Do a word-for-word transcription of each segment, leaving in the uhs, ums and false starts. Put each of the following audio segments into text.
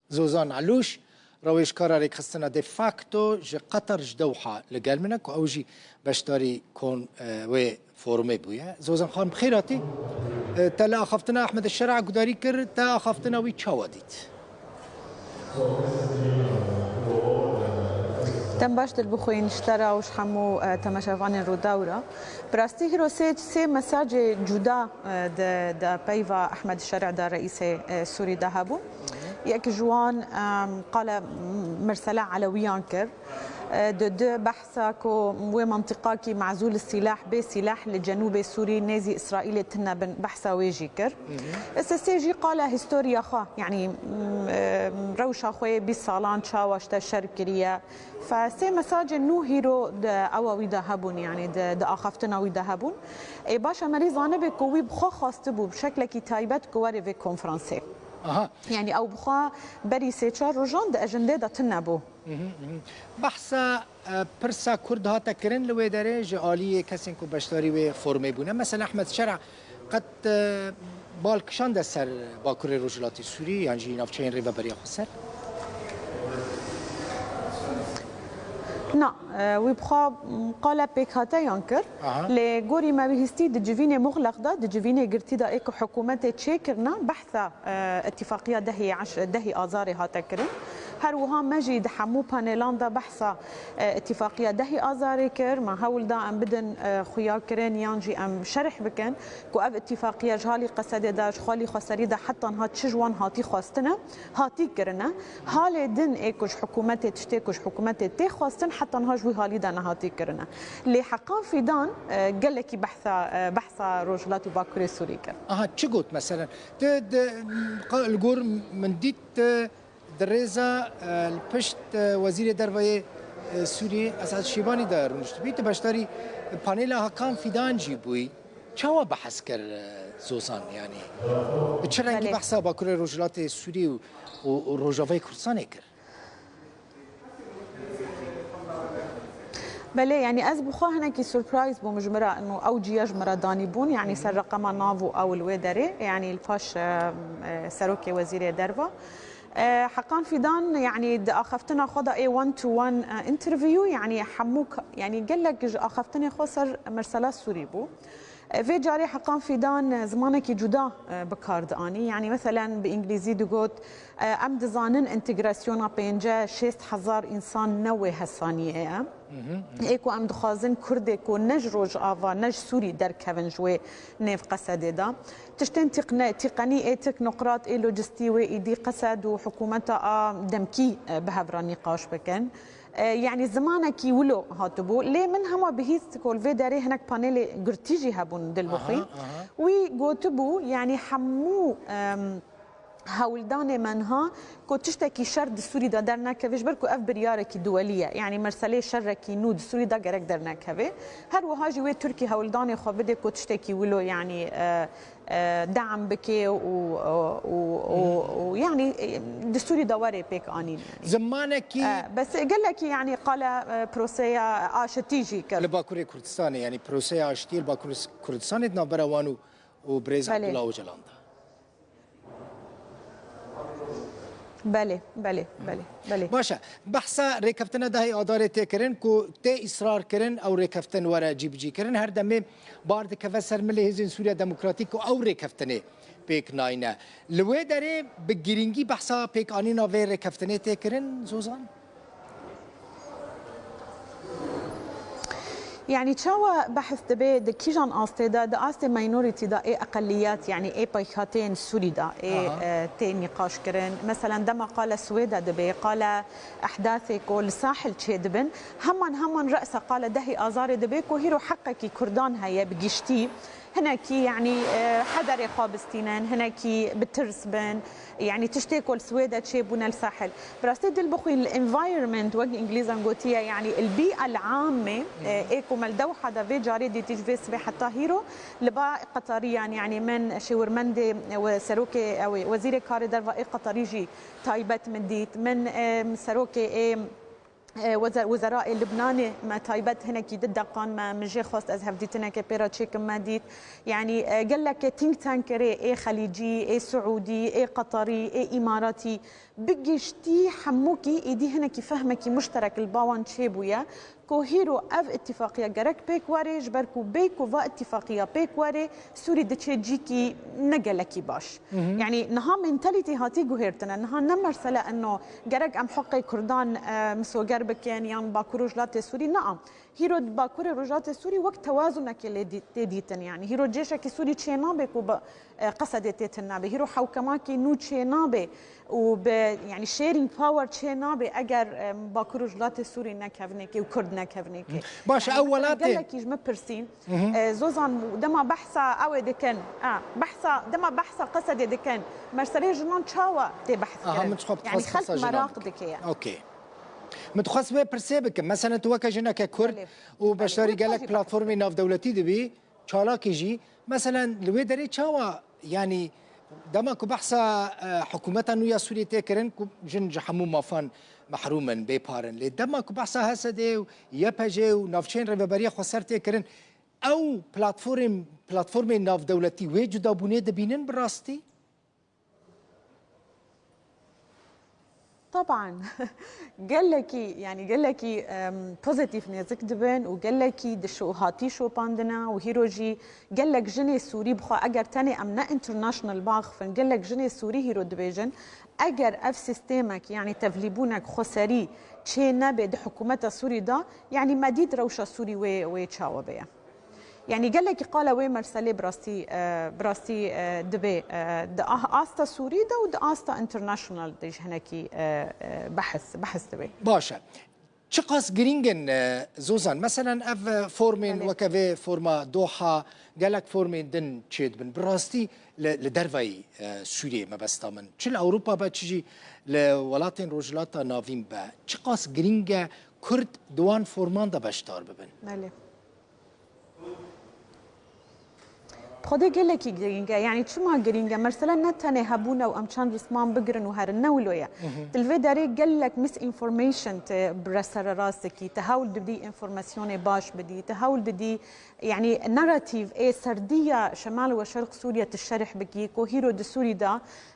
Zozan Elûş, rawêjkara rêkxistina de facto ji Qatar, ji Dewha li gel min e, ku ew jî beşdarî kon, e, wê forumê bûye. Zozan Xan, bi xêr hatî. E, te li axaftina Ehmed Şer'a gudarî kir, te axaftina wî çawa dît? Dem baş, Dilbixwîn, ji te re û ji hemû, e, temaşevanên Rûdaw re. Bi rastî hîro sê, sê mesajê cuda, e, di, di peyva Ehmed Şer'a de, reîsê, e, Sûrî de hebû. Yek ji wan, em, qala mirsela Elewiyan kir. E, di du behsa ku wê mentiqakî mezûl sîlah, bê sîlah li cenûbê Sûrî nêzî Îsraîlê tune bin, behsa wê jî kir. Sesê jî qala hîstoriya xwe, yanî, m, e, rewşa xwe yê bîst salan çawa ji te şer kiriye. Fe sê mesajên nû hîro di ewa wî de hebûn, yanî di, di axaftina wî de hebûn. Ê, baş, em erê zanibê ku wî bi xwe xwestibû bi şeklekî taybet ku were vê konferansê. Aha. Yanî ew bi xwe berî sê çar rojan di ejendê de tune bû. Mhm, mhm. Behsa, e, pirsa Kurd hate kirin li wê derê ji aliyê kesên ku beşdarî wê formê bûne. Mesela Ehmed Şer'a qet, e, bal kişande ser Bakurê Rojhilatê Sûrî yan jî navçeyên Rêveberiya Xweser? Na, e, wî bi xwe, m, qala pêkhateyan kir. Aha. Lê gorî me bihîstî di civînê muxleq de, di civînê girtî de ê ku hikûmetê çêkirine, behsa, e, îtifaqiya dehê eş-, dehê Azarê hate kirin. Her wiha me jî di hemû panêlan de behsa, e, îtifaqiya dehê Azarê kir. Me hewl da em bidin, e, xuyakirin yan jî em şerh bikin ku ev îtifaqiya ji halî Qesedê de, ji xalî Xweserî de heta niha çi ji wan hatî xwestine, hatî kirine. Halê din ê ku ji hikûmetê, tiştê ku ji hikûmetê tê xwestin, heta niha ji wî halî de nehatî kirine. Lê Heqan Fîdan, e, gelekî behsa, e, behsa Rojhilat û Bakurê Sûrî kir. Aha, çi got meselen? Ti, di, qa-, li gor min dît, ti di rêza, e, li pişt, e, Wezîrê Derve yê, e, Sûriyê Esad Şîbanî de rûniştibî. Ti beşdarî panêla Hakan Fîdan jî bûyî. Çawa behs kir, e, Zozan, yanî? Bi çi rengî Belê. behsa Bakurê Rojhilatê Sûrî û, û, û Rojavayê Kurdistanê kir? Belê, yanî ez bi xwe hinekî surprise bûm ji min re, ino ew ciya ji min re danî bûn, yanî ser reqema nav û ew li wê derê, yanî li paş, e, e, serokê wezîrê derva. E, Heqan Fîdan, yanî di axaftina xwe de ê one to one, e, interview, yanî hemû ka-, yanî gelek ji axaftinê xwe ser mersela Sûrî bû. E, vê carê Heqan Fîdan, e, zimanekî cuda, e, bi kar dianî. Yanî, meselen, bi îngilîzî digot, e, em dizanin întegrasyona pênce şêst hezar însan ne wê hesaniyê ye. Ê ku em dixwazin Kurdê ku ne ji Rojava, ne ji Sûrî derkevin ji wê nêv Qesedê de. Tiştên tîqne-, tîqenî ê teknokrat, ê lojistî wê îdî Qesed û hikûmeta a demkî, e, bi hev re nîqaş bikin. E, yanî zimanekî wilo hatibû. Lê min hema bihîst ku li vê derê hinek panelê girtî jî hebûn, Dilbixwîn. Aha, aha. Wî gotibû, yanî hemû, em, hewldanê me niha ku tiştekî şer di Sûrî de dernekeve, ji ber ku ev biryarekî duwelî ye. Yanî merselê şerekî nû di Sûrî de gerek dernekeve. Her wiha jî wê Tirkî hewldanê xwe bide ku tiştekî wilo, yanî, e, e, deam bike û, û, û, û, û, yanî, e, di Sûrî de were pêk anîn, yanî. Zimanekî E, bes gelekî, yanî, qala, e, proseya aşitî jî kir. Li Bakurê Kurdistanê, yanî proseya aşitiyê li Bakurê Kurdistanê di navbera wan û, û birêz Belê. Abdullah Ocalan de. Belê, belê, belê, belê. Baş e. Behsa rêkeftina dehê Adarê tê kirin ku tê îsrar kirin ew rêkeftin were cîbicî kirin. Her demê bar dikeve ser milê Hêzên Sûriya Demokratîk ku ew rêkeftinê pêk nayne. Li wê derê bi girîngî behsa pêkanîna vê rêkeftinê tê kirin, Zozan? Yanî çawa behs dibe di kîjan astê de, di astê minority de, ê eqeliyat, yanî ê payxateyên Sûrî de, ê, Aha. e, tê nîqaş kirin. Meselen, dema qala Swêde dibe, qala ehdasê ku li sahil çêdibin, heman, heman re'sa qala dehê Azarê dibe ku hîro heqekî Kurdan heye bi giştî. Hinekî, yanî, e, hederê xwe bistînin, hinekî bi tirs bin. Yanî tiştê ku li Swêde çêbûne li sahil. Bi rastî, Dilbixwîn, li environment, wek Îngilîzan gotiye, yanî el-bî'a el-amme, e, ê ku me li Dewha de vê carê dîtî, ji vê sibê heta hîro, li ba Qetariyan, yanî min şêwirmendê, e, we serokê, ew ê, wezîrê karê derva ê Qetarî jî taybet min dît. Min, e, serokê ê e, weze-, wezeraê Libnanê me taybet hinekî di deqan me, min jê xwest ez hevdîtineke pê re çêkim me dît. Yanî, e, geleke think tankerê ê Xelîcî, ê Siûdî, ê Qeterî, ê Îmaratî, bi giştî hemûkî êdî hinekî fehmekî muşterek li ba wan çêbûye ku hîro ev îtîfaqiya gerek pêk were, ji ber ku bê ku va îtîfaqiya pêk were, Sûrî diçe cîkî ne gelekî baş. Yanî niha mentalîtî hatî guhêrtine. Niha ne mersele eno gerek em heqê Kurdan, e, misoger bikin yan Bakur Rojhilatê Sûrî. Niha hîro Bakurê Rojhilatê Sûrî wek tewazunekê lê dî-, tê dîtin. Yanî hîro cêşekî Sûrî çênabe ku bi, e, Qesedê tê tune be. Hîro hewkemakî nû çênabe û bi, yanî sharing power çênabe eger, e, Bakur Rojhilatê Sûrî nekevnekê û Kurd nekevnekê. Baş, yanî ew mesela welatê gelekî ji min pirsîn, e, Zozan, dema behsa ew ê dikin, a, behsa, dema behsa Qesedê dikin, meseleyê jinan çawa tê behs kirin? Aha, min dixwest, yanî xelk meraq dike. Okey. Min dixwest vê pirsê bikim. Meselen tu weke jineke Kurd û beşdarî gelek platformê navdewletî dibî, çalakî jî. Meselen li wê derê çawa, yanî dema ku behsa, e, hikûmeta nû ya Sûriyê tê kirin ku jin ji hemû mafan mehrûm in, bê par in. Lê dema ku behsa H S D û Y P G û navçeyên Rêveberiya Xweser tê kirin, ew platform-, platformên navdewletî wê cudabûnê dibînin bi rastî? Teban. Gelekî, yanî gelekî, em, pozîtîf nêzik dibin û gelekî di şo-, hatî şopandine û hîro jî gelek jinê Sûrî bixwe eger tenê em ne international baxifin, gelek jinê Sûrî hîro dibêjin, eger ev sîstemek, yanî tevlîbûnek xweserî çê nebe di hikûmeta Sûrî de, yanî me dît rewşa Sûrî wê, wê çawa beye. Yanî gelekî qala wê merselê bi rastî, e, bi rastî, e, dibe, e, di ah-, asta Sûrî de û di asta international de jî hinekî, e, e, behs, behs dibe. Baş e. Çiqas girîng in, e, Zozan? Meselen ev, e, formên, belê, weke vê forma Doha, gelek formên din çêdibin. Bi rastî li, li dervayî, e, Sûriyê mebesta min. Çi li Ewropa be, çi jî li welatên Rojhilata Navîn be. Çiqas girîng e Kurd di wan forman de beşdar bibin? Belê. Xwedê gelekî girîng e. Yanî çima girîng e? Mersele ne tenê hebûn e û em çend risman bigirin û herin, ne wilo ye. Di li vê derê gelek misinformation te bi re sererast dikî, te hewl didî informasyonê baş bidî, te hewl didî, yanî narrative ê serdî ya Şemal we Şerq Sûriye tu şerh bikî, ku hîro di Sûrî de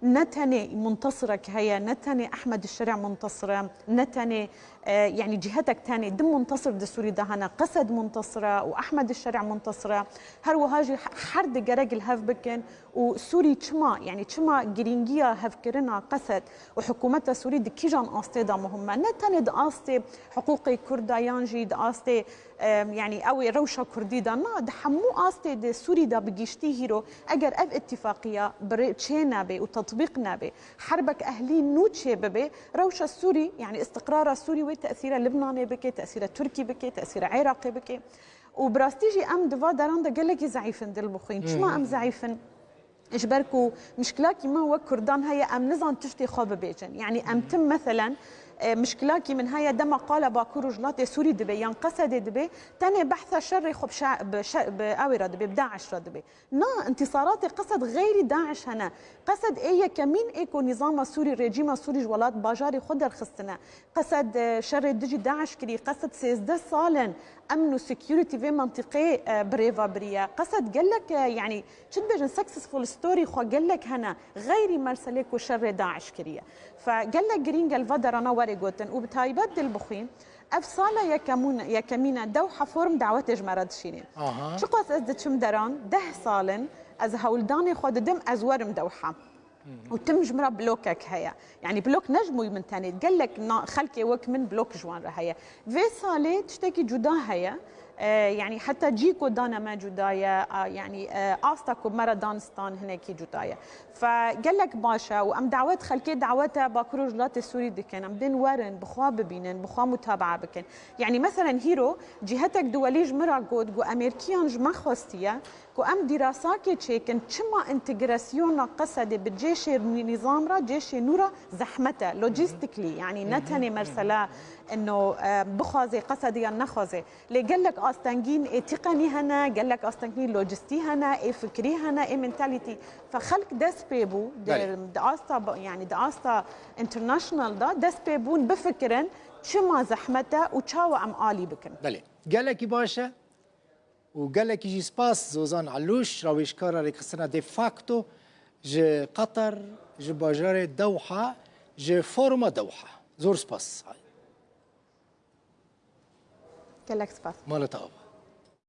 ne tenê muntasirek heye, ne tenê Ehmed Şerî muntasir e, ne tenê E, yanî cihetek tenê di muntasir di Sûrî de hene, Qesed muntasir e û Ehmed Şerî muntasir e. Her wiha jî he-, her di gerek li hev bikin û Sûrî çima, yanî çima girîngiya hevkirina Qesed û hikûmeta Sûrî di kîjan astê de muhim e? Ne tenê di astê hiqûqê Kurd de yan jî di astê, e, yanî ew ê rewşa Kurdî de, na, di hemû astê di Sûrî de bi giştî hîro eger ev îtîfaqiya bi rê çê nebe û tetbîq nebe, herbek ehlî nû çê bibe, rewşa Sûrî, yanî îstiqrara Sûrî wê tesîra Libnanê bike, tesîra Tirkî bike, tesîra Iraqê bike. Û bi rastî jî em di va deran de gelekî zeîf in, Dilbixwîn. Çima em zeîf in? Ji ber ku mişkilakî me wek Kurdan heye, em nizan tiştê xwe bibêjin. Yanî em tim, meselen, e, mişkilakî min heye, dema qala Bakur Rojhilatê Sûrî dibe yan Qesedê dibe, tenê behsa şerê xwe bi şe-, bi şe-, bi ew ê re dibe, bi DAIŞ re dibe. Na, întîsaratê Qesed xeyrî DAIŞ hene. Qesed ê yekemîn ê ku nîzama Sûrî, rejîma Sûrî ji welat bajarê xwe derxistine. Qesed, e, şerê dijî DAIŞ kirî. Qesed sêzdeh sal in emn û security vê mentiqê, e, bi rêva biriye. Qesed gelek, e, yanî çi dibêjin, successful story xwe gelek hene. Xeyrî merselê ku şerê DAIŞ kiriye. Fe gelek girîng e li va derana were gotin û bi taybet Dilbixwîn, Ev sala yekemûn-, yekemîn e Dewha Forum dawetê ji me re dişînê. Aha. Çiqas ez diçim deran, deh sal in, ez hewldanê xwe didim, ez werim Dewha. Û tim ji min re blokek heye. Yanî blok ne ji bo min tenê, gelek na-, xelkê wek min blok ji wan re heye. Vê salê tiştekî cuda heye. E, yanî heta cî ku dane me cuda ye, a, yanî, e, asta ku me re dan stan hinekî cuda ye. Fe gelek baş e û em dawet, xelkê dawete Bakur û Rojhilatê Sûrî dikin. Em dên werin, bi xwe bibînin, bi xwe mutabaa bikin. Yanî meselen hîro cîhetek duwelî ji min re got, got, Amerîkiyan ji me xwestiye ku em dîrasakê çêkin, çima întegrasyona Qesedê bi cêşê nî-, nîzam re, cêşê nû re zehmet e, logistically, yanî ne tenê mesela ino, e, bixwaze Qesedê yan nexwaze. Lê gelek astengîn êtîqenî hene, gelek astengî lojistî hene, ê fikrî hene, ê mentalîtî. Fe xelk dest pê bû, di, Belê. di asta ba-, yanî di asta international de dest pê bûn bifikirin, Çima zehmet e û çawa em alî bikin? Belê. Gelekî baş e û gelekî jî spas Zozan Elûş, rawêjkara rêkxistina de facto ji Qatar, ji bajarê Dewha, ji foruma Dewha. Zor spas. Gelek spas. Mala te ava.